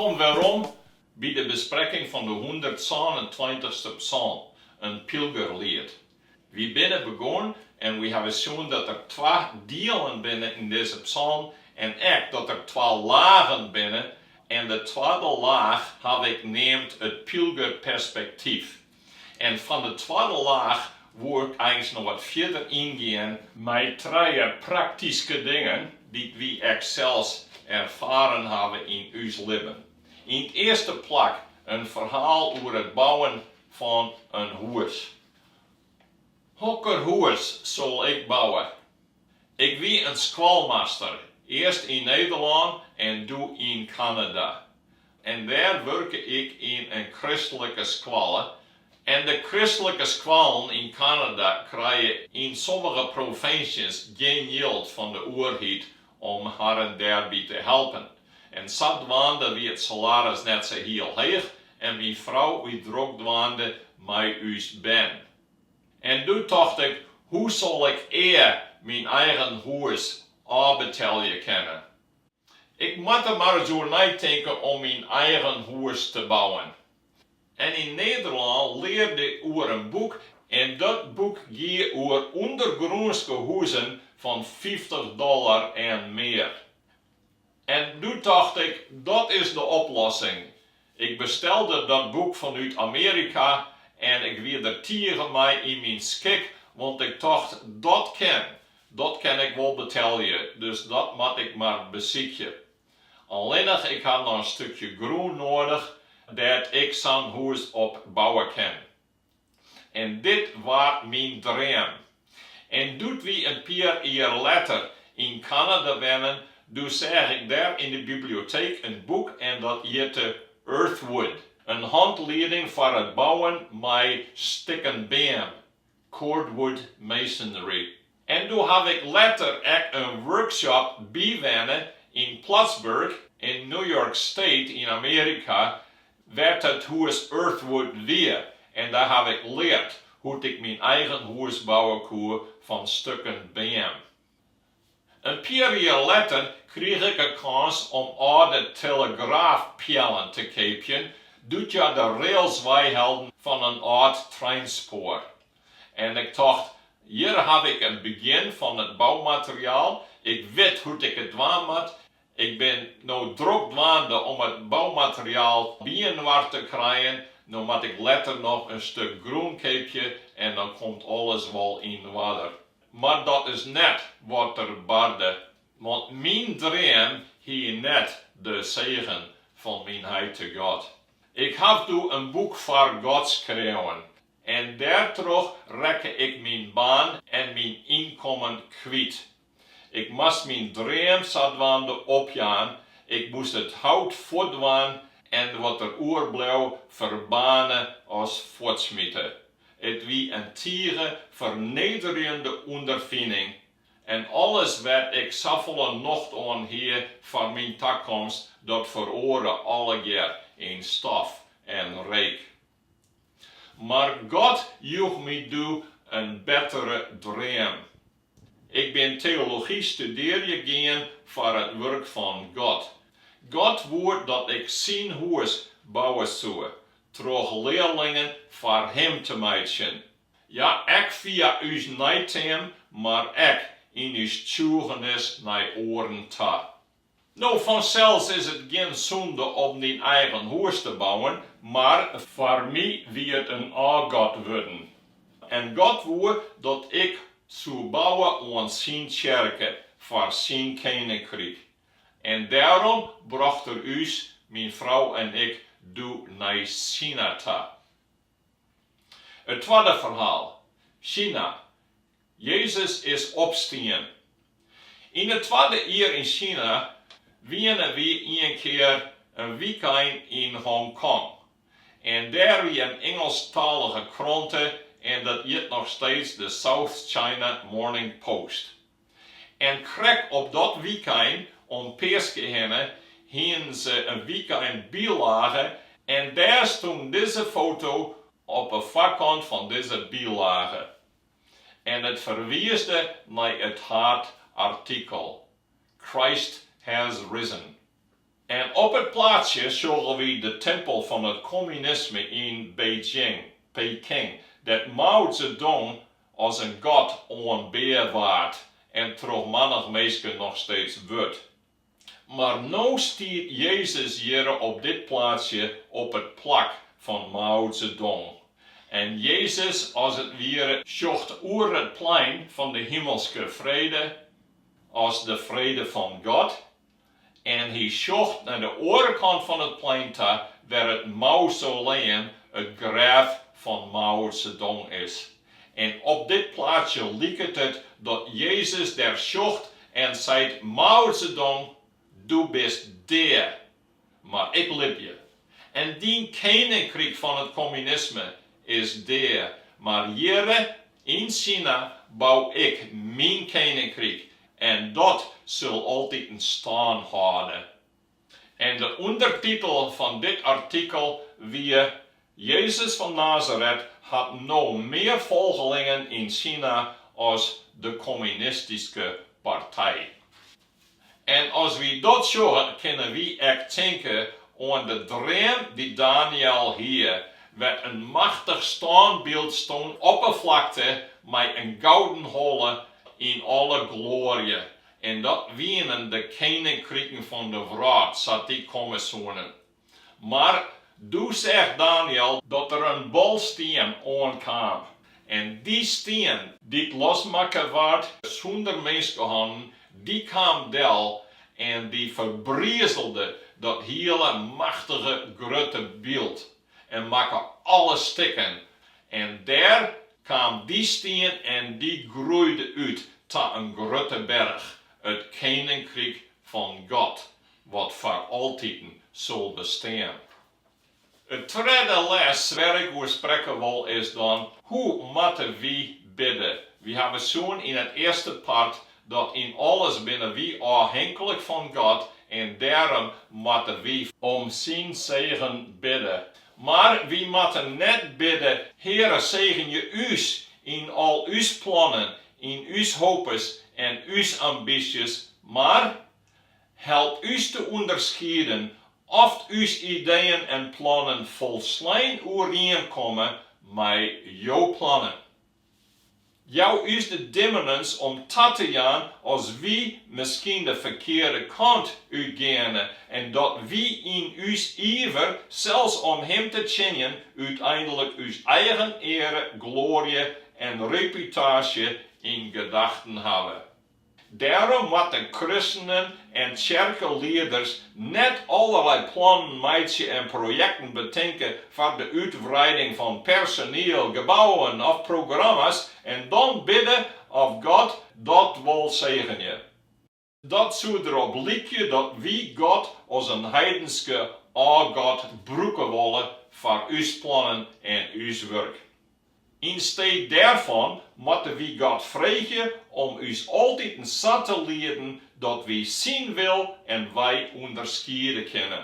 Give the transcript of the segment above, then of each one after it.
Wolkom werom by de besprekking fan de hûndertsânentweintichste psalm, in pylgerliet. Wy binne begûn en wy hawwe sjoen dat der twa dielen binne yn dizze psalm en ek dat der twa lagen binne en de twadde laach haw ik neamd it pylgerperspektyf. En fan de twadde laach woe ik eins noch wat fierder yngean mei trije praktyske dingen dy't wy ek sels erfaren hawwe yn ús libben. Yn it earste plak in ferhaal oer it bouwen fan in hûs. Hokker hûs sil ik bouwe? Ik wie in skoalmaster, earst yn Nederlân en doe yn Kanada. En dêr wurke ik yn in kristlike skoalle. En de kristlike skoallen yn Kanada krije yn sommige provinsjes gjin jild fan de oerheid om harren dêrby te helpen. En sadwaande wie it salaris net sa hiel heech en myn frou wie drok dwaande mei ús bern. En doe tocht ik, hoe sil ik ea myn eigen hûs ôfbetelje kinne? Ik moat der mar ris oer neitinke om myn eigen hûs te bouwen. En yn Nederlân learde ik oer in boek en dat boek gie oer ûndergrûnske hûzen fan 50 dollar en mear. En doe tocht ik, dat is de oplossing. Ik bestelde dat boek fanút Amearika en ik wie der tige mei yn myn skik, want ik tocht, dat kin, dat kin ik wol betelje, dus dat moat ik mar besykje. Allinnich ik ha noch in stikje grûn noadich dêr't ik sa'n hûs op bouwe kin. En dit waard myn dream. En doe't wy in pear jier letter yn Kanada wennen, doe seach ik dêr yn de biblioteek in boek en dat hjitte Earthwood, in hantlieding foar it bouwen mei stikken beam, cordwood masonry. En doe haw ik letter ek in workshop bywenne yn Plattsburgh yn New York State yn Amearika, wêr't it hûs Earthwood wie en dêr haw ik leard hoe't ik myn eigen hûs bouwe koe fan stukken beam. In pear jier letter krige ik 'e kâns om âlde telegraafpeallen te keapjen doe't hja de rails weihelden fan in âld treinspoar. En ik tocht, hjir haw ik in begjin fan it boumateriaal, ik wit hoe't ik it dwaan moat, ik bin no drok dwaande om it boumateriaal byinoar te krijen, no moat ik letter noch in stik grûn keapje en dan komt alles wol yn oarder. Mar dat is net wat der barde, want myn dream hie net de segen fan myn heite God. Ik haw doe in boek foar God skreaun en dêrtroch rekke ik myn baan en myn ynkommen kwyt. Ik moast myn dream sadwaande opjaan, ik moast it hout fuortdwaan en wat der oerbleau ferbaarne as fuortsmite. It wie in tige fernederjende ûnderfining en alles wêr't ik safolle nocht oan hie foar myn takomst, dat feroare allegear yn stof en reek. Mar God joech my doe in bettere dream. Ik bin teology studearje gien foar it wurk fan God. God woe dat ik syn hûs bouwe soe, troch learlingen foar Him te meitsjen. Ja, ek fia ús neiteam, mar ek yn ús tsjûgenis nei oaren ta. No, fansels is it gjin sûnde om dyn eigen hûs te bouwen, mar foar my wie it in ôfgod wurden. En God woe dat ik soe bouwe oan syn tsjerke, foar syn keninkryk. En dêrom brocht er ús, myn frou en ik, doe nei Sina ta. It twadde ferhaal, Sina, Jezus is opstien. Yn it twadde jier yn Sina wiene wy ien kear in wykein yn Hong Kong. En dêr wie in Ingelsktalige krante en dat hjit noch steeds de South China Morning Post. En krekt op dat wykein om Peaske hinne hienen se in wykein bylage en dêr stûn dizze foto op 'e foarkant fan dizze bylage. En it ferwiisde nei it haadartikel, Christ has risen. En op it plaatsje sjogge wy de timpel fan it kommunisme yn Beijing, Peking, dêr't Mao Zedong as in god oanbean waard en troch mannich minske noch steeds wurdt. Mar no stiet Jezus hjirre op dit plaatsje op it plak fan Mao Zedong. En Jezus as it wiere sjocht oer it plein fan de himelske frede as de frede fan God en hy sjocht nei de oare kant fan it plein ta wêr it mausoleum, it grêf fan Mao Zedong is. En op dit plaatsje liket it dat Jezus dêr sjocht en seit, Mao Zedong, do bist dea, mar ik libje. En dyn keninkryk fan it kommunisme is dea, mar hjirre yn Sina bou ik myn keninkryk en dat sil altiten stân hâlde. En de ûndertitel fan dit artikel wie, Jezus fan Nazaret hat no mear folgelingen yn Sina as de kommunistyske partij. En as wy dat sjogge, kinne wy ek tinke oan de dream dy't Daniël hie, wêr't in machtich stânbyld stûn op 'e flakte mei in gouden holle yn alle gloarje, en dat wienen de keninkriken fan de wrâld sa't dy komme soenen. Mar doe seach Daniël dat der in bolstien oankaam, en dy stien dy't losmakke waard sûnder minskehannen, dy kaam del en dy ferbriezelde dat hiele machtige grutte byld en makke alles stikken. En dêr kaam dy stien en dy groeide út ta in grutte berch, it keninkryk fan God. wat foar altiten sil bestean. It tredde les wêr ik oer sprekke wol is dan, hoe moatte wy bidde? Wy hawwe sjoen yn it earste part dat yn alles binne wy ôfhinklik fan God en dêrom moatte wy om syn segen bidde. Mar wy moatte net bidde, Heare segenje ús yn al ús plannen, yn ús hopes en ús ambysjes, mar, Help ús te ûnderskieden oft ús ideeën en plannen folslein oerienkomme mei jo plannen. Jou ús de dimmenens om ta te jaan as wy miskien de ferkearde kant útgeane en dat wy yn ús iver sels om Him te tsjinjen úteinlik ús eigen eare, gloarje en reputaasje yn gedachten hawwe. Dêrom moatte kristenen en tsjerkelieders net allerlei plannen meitsje en projekten betinke foar de útwreiding fan personiel, gebouwen of programma's en dan bidde of God dat wol segenje. Dat soe derop lykje dat wy God as in heidenske ôfgod brûke wolle foar ús plannen en ús wurk. Yn stee dêrfan moatte wy God freegje om ús altiten sa te lieden dat wy syn wil en wei ûnderskiede kinne.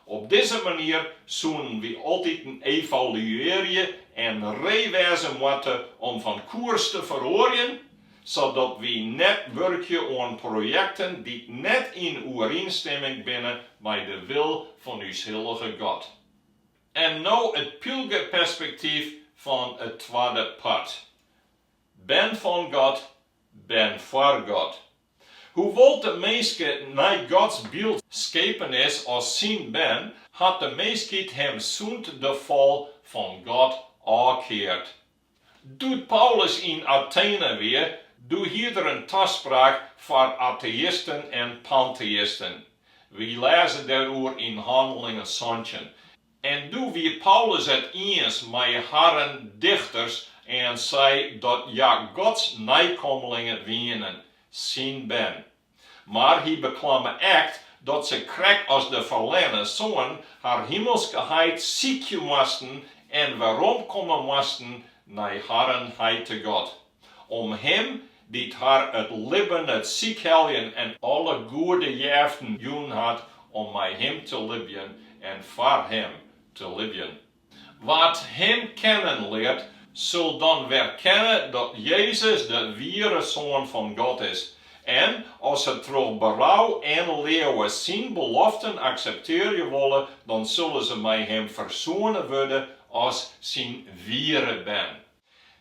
Op dizze manier soenen wy altiten evaluearje en ree wêze moatte om fan koers te feroarjen, sadat wy net wurkje oan projekten dy't net yn oerienstimming binne mei de wil fan ús hillige God. En no it pylgerperspektyf fan it twadde part. Bern fan God, bern foar God. Hoewol't de minske nei Gods byld skepen is as syn bern, hat de minskheid him sûnt de fal fan God ôfkeard. Doe't Paulus yn Athene wie, doe hied er in taspraak foar ateïsten en panteïsten. Wy lêze dêroer yn Hannelingen 17. En doe wie Paulus it iens mei harren dichters en sei dat hja Gods neikommelingen wienen, syn bern. Mar hy beklamme ek dat se krekt as de ferlerne soan har himelske heit sykje moasten en weromkomme moasten nei harren heite God, om Him dy't har it libben, it sykheljen en alle goede jeften jûn hat om mei Him te libjen en foar Him te libjen. Wa't Him kennen leart, sil dan werkenne dat Jezus de wiere Soan fan God is. En as se troch berou en leauwe syn beloften akseptearje wolle, dan sille se mei him fersoene wurde as syn wiere bern.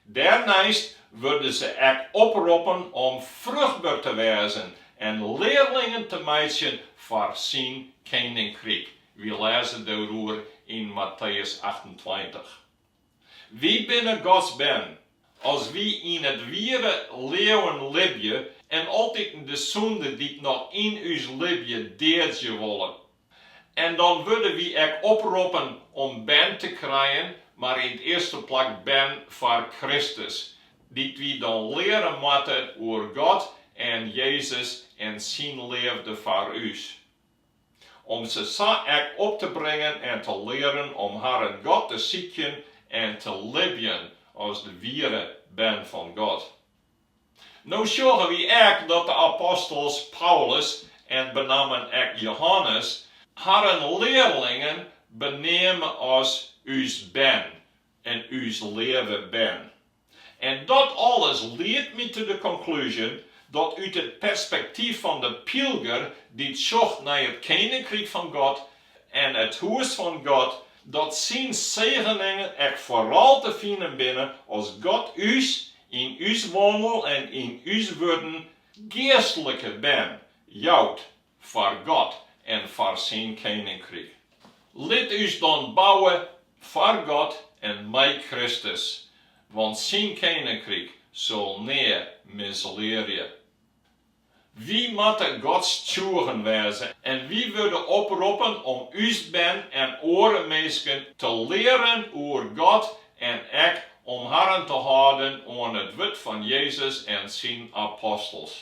Dêrneist wurde se ek oproppen om fruchtber te wêzen en learlingen te meitsjen foar syn keninkryk. Wy lêze dêroer yn Matteüs 28. Wy binne Gods bern as wy yn it wiere leauwen libje en altiten de sûnde dy't noch yn ús libje deadzje wolle. En dan wurde wy ek oproppen om bern te krijen, mar yn it earste plak bern foar Kristus, dy't wy dan leare moatte oer God en Jezus en syn leafde foar ús. Om se sa ek op te bringen en te learen om harren God te sykjen en te libjen as de wiere bern fan God. No sjogge wy ek dat de apostels Paulus en benammen ek Johannes harren learlingen beneame as ús bern en ús leave bern. En dat alles liedt my te de konklúzje dat út it perspektyf fan de pylger dy't sjocht nei it Keninkryk fan God en it hûs fan God, dat syn segeningen ek foaral te finen binne as God ús yn ús wannel en yn ús wurden geastlike bern jout foar God en foar syn Keninkryk. Lit ús dan bouwe foar God en mei Kristus, want syn Keninkryk sil nea mislearje. Wy moatte Gods tsjûgen wêze en wy wurde oproppen om ús bern en oare minsken te learen oer God en ek om harren te hâlden oan it wurd fan Jezus en syn apostels.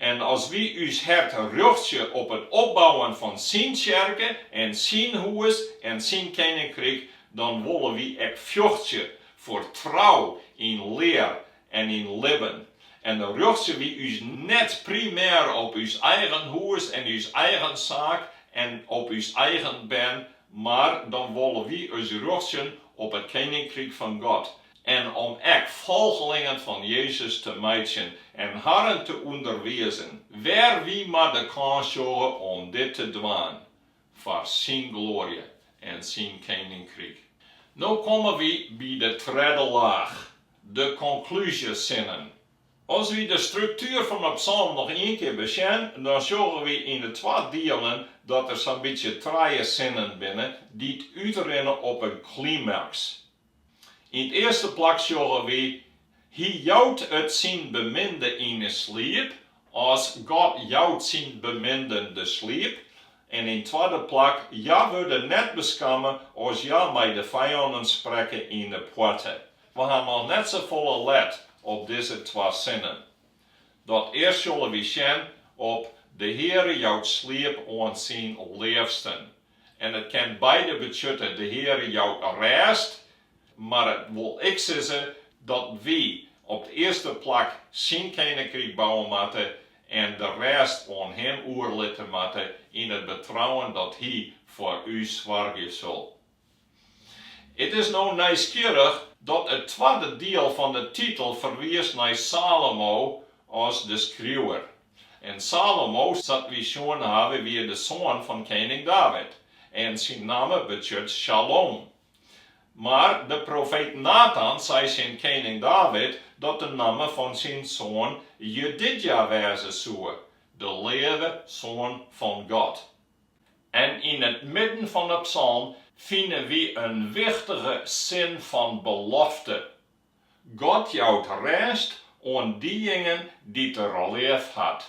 En as wy ús hert rjochtsje op it opbouwen fan syn tsjerke en syn hûs en syn keninkryk, dan wolle wy ek fjochtsje foar trou yn lear en yn libben. En dan rjochtsje wy ús net primêr op ús eigen hûs en ús eigen saak en op ús eigen bern, mar dan wolle wy ús rjochtsjen op it keninkryk fan God en om ek folgelingen fan Jezus te meitsjen en harren te ûnderwizen, wêr wy mar de kâns sjogge om dit te dwaan, foar Syn gloarje en Syn keninkryk. No komme wy by de tredde laach, de konklúzjesinnen. As wy de struktuer fan 'e psalm noch ien kear besjen, dan sjogge wy yn de twa dielen dat der sa'n bytsje trije sinnen binne dy't útrinne op in klimaks. Yn it earste plak sjogge wy, Hy jout it syn beminde yn 'e sliep, as God jout syn beminden de sliep. En yn twadde plak, hja wurde net beskamme as hja mei de fijannen sprekke yn 'e poarte. We ha noch net safolle let op dizze twa sinnen. Dat earst sille wy sjen op De Heare jout sliep oan syn leafsten. En it kin beide betsjutte, de Heare jout rêst, mar it wol ek sizze dat wy op it earste plak syn keninkryk bouwe moatte en de rêst oan him oerlitte moatte yn it betrouwen dat hy foar ús soargje sil. It is no nijsgjirrich dat it twadde diel fan de titel ferwiist nei Salomo as de skriuwer. En Salomo, sa't wy sjoen hawwe, wie de soan fan kening David en syn namme betsjut Shalom. Mar de profeet Natan sei tsjin kening David dat de namme fan syn soan Jedidja wêze soe, de leave soan fan God. En yn it midden fan 'e psalm fine wy in wichtige sin fan belofte, God jout rêst oan dyjingen dy't Er leaf hat.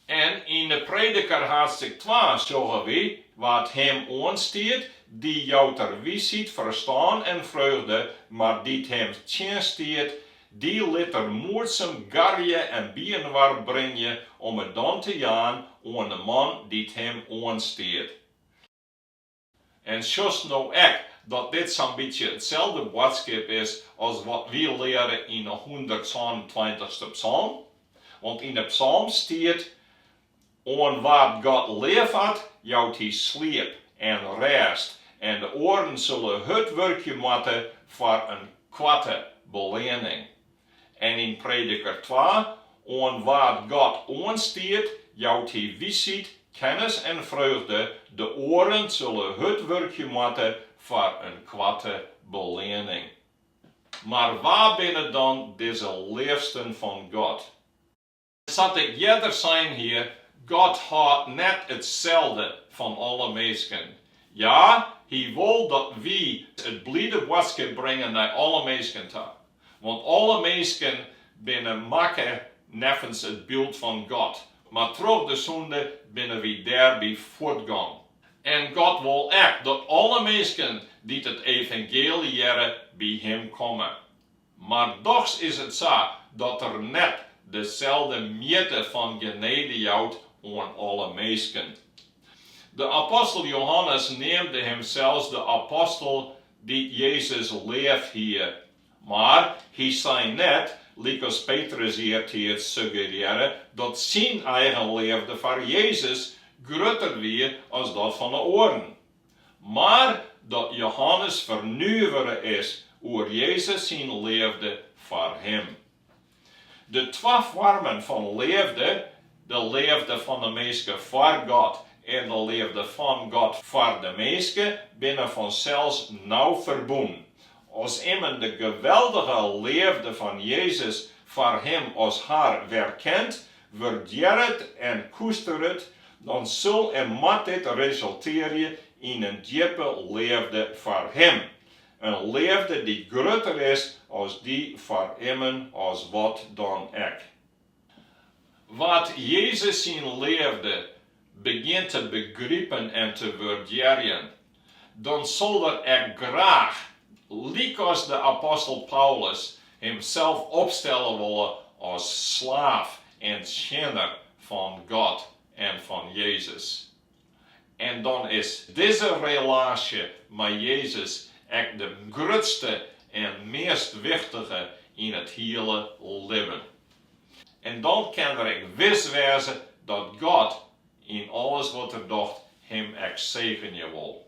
En yn 'e Prediker haadstik twa sjogge wy, Wa't Him oanstiet, dy jout Er wysheid, ferstân en freugde, mar dy't Him tsjinstiet, Dy lit er muodsum garje en byinoar bringje om it dan te jaan oan de man dy't him oanstiet. En sjochst no ek dat dit sa'n bytsje itselde boadskip is as wat wy leare yn 'e hûndertsânentweintichste psalm? Want yn 'e psalm stiet, Oan wa't God leafhat, jout hy sliep en rêst, en de oaren sille hurd wurkje moatte foar in koarte beleanning. En yn Prediker twa. Oan wa't God oanstiet, jout Hy wysheid, kennis en freugde, de oaren sille hurd wurkje moatte foar in koarte beleanning. Mar wa binne dan dizze leafsten fan God? Sa't ik earder sein hie, God hâldt net itselde fan alle minsken. Ja, Hy wol dat wy it blide boadskip bringe nei alle minsken ta. Want alle minsken binne makke neffens it byld fan God, mar troch de sûnde binne wy dêrby fuortgong. En God wol ek dat alle minsken dy't it evangeelje hearre by Him komme. Mar dochs is it sa dat Er net deselde mjitte fan genede jout oan alle minsken. De apostel Johannes neamde himsels de apostel dy't Jezus leaf hie. Mar hy sei net, lykas Petrus eartiids suggerearre, dat syn eigen leafde foar Jezus grutter wie as dat fan 'e oaren. Mar dat Johannes fernuvere is oer Jezus syn leafde foar him. De twa foarmen fan leafde, de leafde fan de minske foar God en de leafde fan God foar de minske, binne fansels nau ferbûn. As immen de geweldige leafde fan Jezus foar him as har werkent, wurdearret en koesteret, dan sil en moat dit resultearje yn in djippe leafde foar Him, in leafde dy't grutter is as dy foar immen as wat dan ek. Wa't Jezus syn leafde begjint te begripen en te wurdearjen, dan sil er ek graach, lykas de apostel Paulus, himself opstelle wolle as slaaf en tsjinner fan God en fan Jezus. En dan is dizze relaasje mei Jezus ek de grutste en meast wichtige yn it hiele libben. En dan kin er ek wis wêze dat God yn alles wat er docht him ek segenje wol.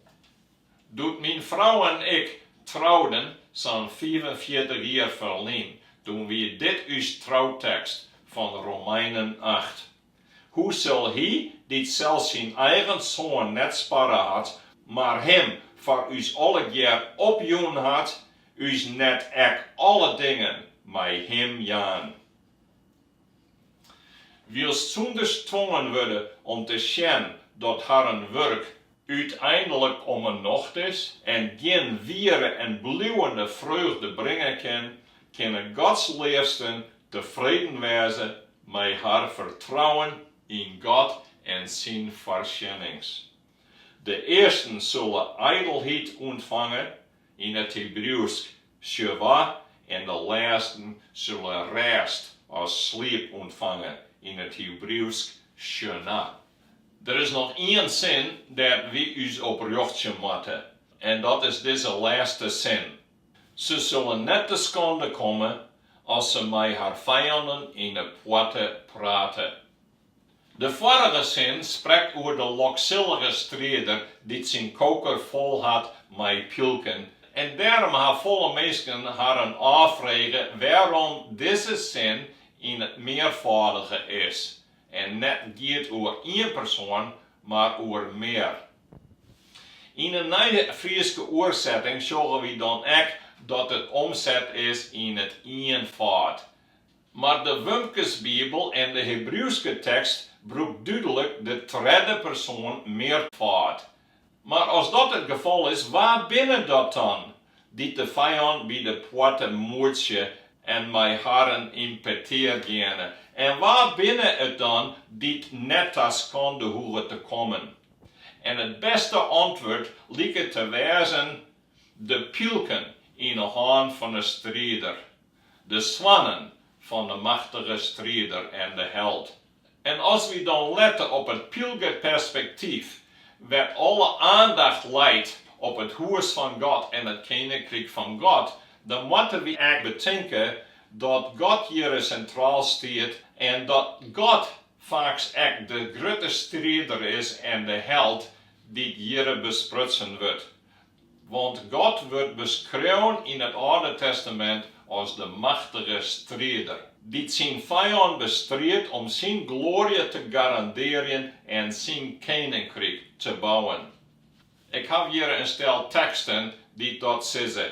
Doe't myn frou en ik trouden, sa'n 45 jier ferlyn, doe wie dit ús troutekst fan Romeinen acht. Hoe sil Hy, dy't sels syn eigen Soan net sparre hat, mar Him foar ús allegear opjûn hat, ús net ek alle dingen mei Him jaan? Wylst sûnders twongen wurde om te sjen dat harren wurk úteinlik om 'e nocht is en gjin wiere en bliuwende freugde bringe kin, kinne Gods leafsten tefreden wêze mei har fertrouwen yn God en syn foarsjennings. De earsten sulle idelheid ûntfange, yn it Hebriuwsk Sjewa, en de lêsten sulle rêst as sliep ûntfange, yn it Hebriuwsk Sjena. Der is noch ien sin dêr't wy ús op rjochtsje moatte, en dat is dizze lêste sin, Se sulle net te skande komme as se mei har fijannen yn 'e poarte prate. De foarige sin sprekt oer de loksillige strider dy't syn koker fol hat mei pylken en dêrom ha folle minsken harren ôffrege wêrom dizze sin yn it mearfâldige is en net giet oer ien persoan, mar oer mear. Yn 'e Nije Fryske oersetting sjogge wy dan ek dat it omset is yn it ienfâld. Mar de Wumkesbibel en de Hebriuwske tekst brûkt dúdlik de tredde persoan mearfâld. Mar as dat it gefal is, wa binne dat dan, dy't de fijân by de poarte moetsje en mei harren yn petear geane? En wa binne it dan dy't net ta skande hoege te kommen? En it bêste antwurd liket te wêzen, de pylken yn 'e hân fan 'e strider. De soannen fan de machtige strider en de held. En as wy dan lette op it pylgerperspektyf, wêr't alle aandacht leit op it hûs fan God en it keninkryk fan God, dan moatte wy ek betinke dat God hjirre sintraal stiet en dat God faaks ek de grutte strider is en de held dy't hjirre besprutsen wurdt. Want God wurdt beskreaun yn it Alde Testamint as de machtige strider, dy't syn fijân bestriidt om syn gloarje te garandearjen en syn keninkryk te bouwen. Ik haw hjirre in stel teksten dy't dat sizze.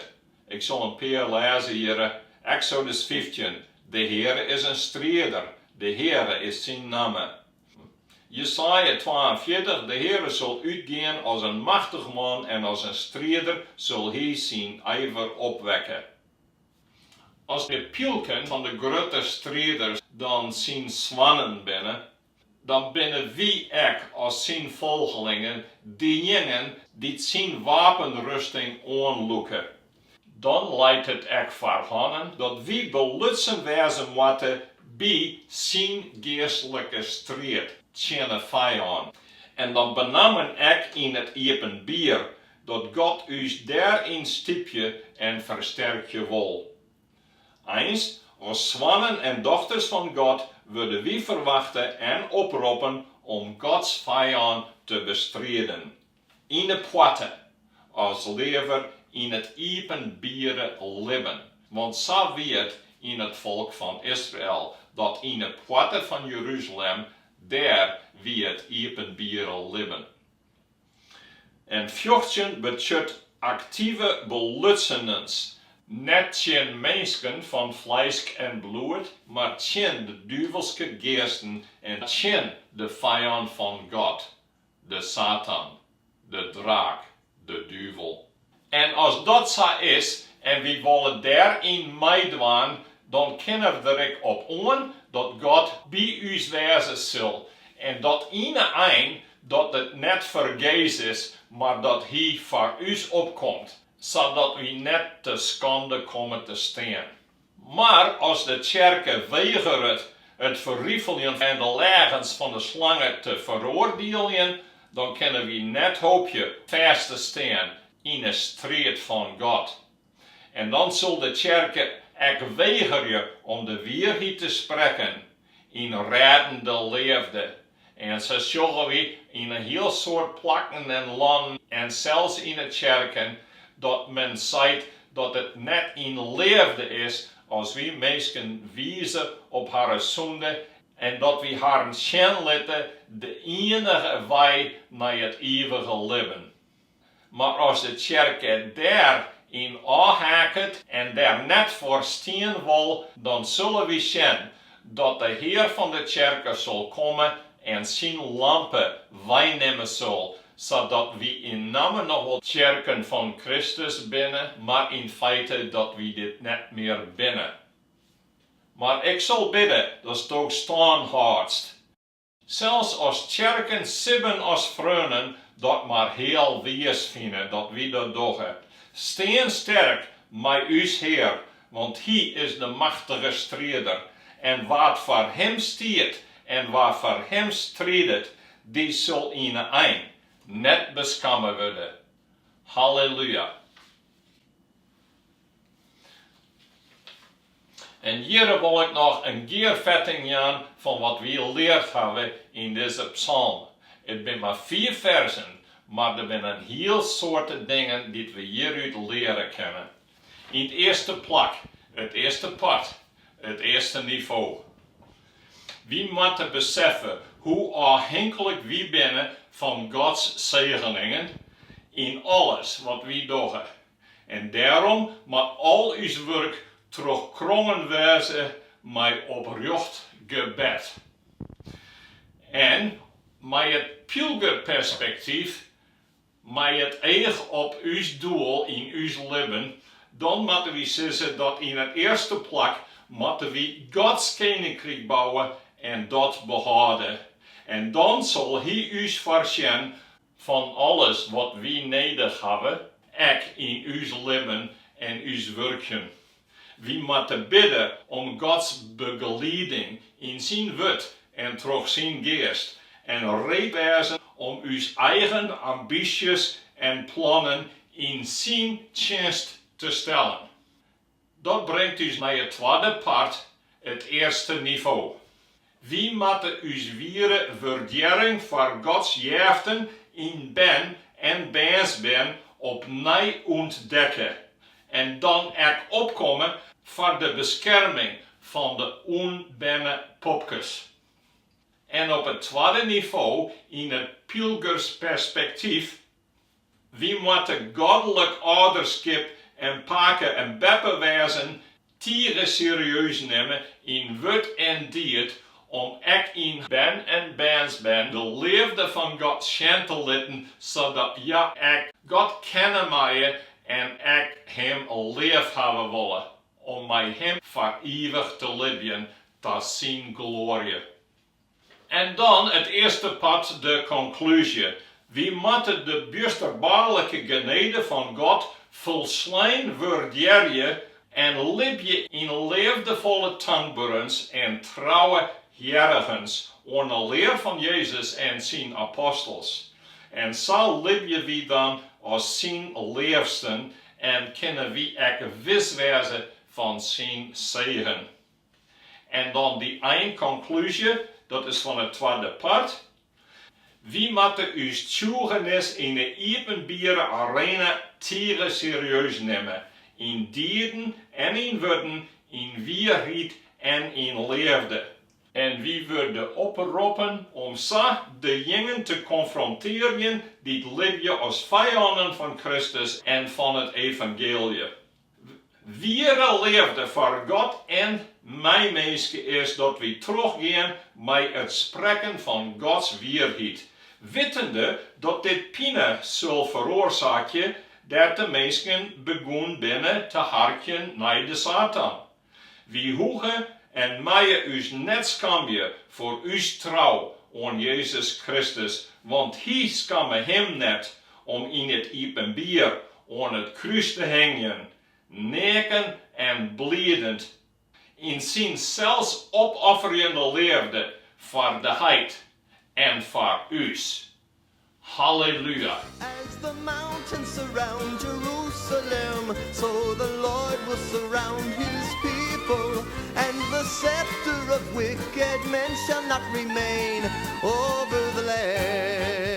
Ik sil in pear lêze hjirre, Eksodus 15, De Heare is in strider, de Heare is syn namme. Jesaja 42, De Heare sil útgean as in machtich man en as in strider sil hy syn iver opwekke. As de pylken fan de grutte strider dan syn soannen binne, dan binne wy ek as syn folgelingen dyjingen dy't syn wapenrusting oanlûke. Dan leit it ek foar hannen dat wy belutsen wêze moatte by syn geastlike striid tsjin 'e fijân, en dan benammen ek yn it iepenbier, dat God ús dêryn stypje en fersterkje wol. Eins, as soannen en dochters fan God wurde wy ferwachte en oproppen om Gods fijân te bestriden. Yn 'e poarte, as leaver yn it iepenbiere libben, want sa wie it yn it folk fan Israel, dat yn 'e poarte fan Jeruzalem, dêr wie it iepenbiere libben. En fjochtsjen betsjut aktive belutsenens, net tsjin minsken fan fleisk en bloed, mar tsjin de duvelske geasten en tsjin de fijân fan God. de Satan, de draak, de duvel. En as dat sa is en wy wolle dêryn meidwaan, dan kinne we der ek op oan dat God by ús wêze sil en dat yn 'e ein dat it net fergees is, mar dat Hy foar ús opkomt, sadat wy net te skande komme te stean. Mar as de tsjerke wegeret it ferrifeljen en de leagens fan de slange te feroardieljen, dan kinne wy net hoopje fêst te stean yn 'e striid fan God. En dan sil de tsjerke ek wegerje om de wierheid te sprekken yn rêdende leafde. En sa sjogge wy yn in hiel soad plakken en lannen en sels yn 'e tsjerken dat men seit dat it net yn leafde is as wy minsken wize op harren sûnde en dat wy harren sjen litte de ienige wei nei it ivige libben. Mar as de tsjerke dêr yn ôfheakket en dêr net foar stean wol, dan sille wy sjen dat de Hear fan de tsjerke sil komme en syn lampe weinimme sil, sadat wy yn namme noch wol tsjerken fan Kristus binne, mar yn feite dat wy dit net mear binne. Mar ik sil bidde datsto stân hâldst. Sels as tsjerken sibben as freonen dat mar heal wiis fine dat wy dat dogge. Stean sterk mei ús Hear, want Hy is de machtige strider, en wa't foar Him stiet en wa foar Him stridet, dy sil yn 'e ein net beskamme wurde. Halleluja! En hjirre wol ik noch in gearfetting jaan fan wat wy leard hawwe yn dizze psalm. It binne mar fiif fersen, mar der binne in hiel soarte dingen dy't we hjirút leare kinne. Yn it earste plak, it earste part, it earste nivo. Wy moatte beseffe hoe ôfhinklik wy binne fan Gods segeningen yn alles wat wy dogge. En dêrom moat al ús wurk trochkrongen wêze mei oprjocht gebed. En mei it pylgerperspektyf, mei it each op ús doel yn ús libben, dan moatte wy sizze dat yn it earste plak moatte wy Gods keninkryk bouwe en dat behâlde. En dan sil Hy ús foarsjen Fan alles wat wy nedich hawwe, ek yn ús libben en ús wurkjen. Wy moatte bidde om Gods begelieding yn syn Wurd en troch syn Geast, en ree wêze om ús eigen ambysjes en plannen yn syn tsjinst te stellen. Dat bringt ús nei it twadde part, it earste nivo. Wy moatte ús wiere wurdearring foar Gods jeften yn bern en bernsbern opnij ûntdekke en dan ek opkomme. foar de beskerming fan de ûnberne popkes. En op it twadde nivo, yn it pylgersperspektyf, wy moatte godlik âlderskip en pake en beppe wêzen tige serieus nimme yn wurd en died om ek yn bern en bernsbern de leafde fan God sjen te litten sadat hja ek God kenne meie en ek Him leaf hawwe wolle om mei Him foar ivich te libjen ta Syn gloarje. En dan it earste part, de konklúzje. Wy moatte de bjusterbaarlike genede fan God folslein wurdearje en libje yn leafdefolle tankberens en trouwe hearrigens oan 'e lear fan Jezus en syn apostels. En sa libje wy dan as syn leafsten en kinne wy ek wis wêze fan syn segen. En dan dy einkonklúzje, dat is fan it twadde part, Wy moatte ús tsjûgenis yn 'e iepenbiere arena tige serieus nimme, yn dieden en yn wurden, yn wierheid en yn leafde. En wy wurde oproppen om sa dejingen te konfrontearjen dy't libje as fijannen fan Kristus en fan it evangeelje. Wiere leafde foar God en meiminske is dat wy trochgean mei it sprekken fan Gods wierheid, wittende dat dit pine sil feroarsaakje dêr't de minsken begûn binne te harkjen nei de Satan. Wy hoege en meie ús net skamje foar ús trou oan Jezus Kristus, want Hy skamme Him net om yn it iepenbier oan it krús te hingjen, neaken en bliedend yn syn selsopofferjende leafde foar de Heit en foar ús. Halleluja! As the mountains surround Jerusalem, so the Lord will surround his people, and the scepter of wicked men shall not remain over the land.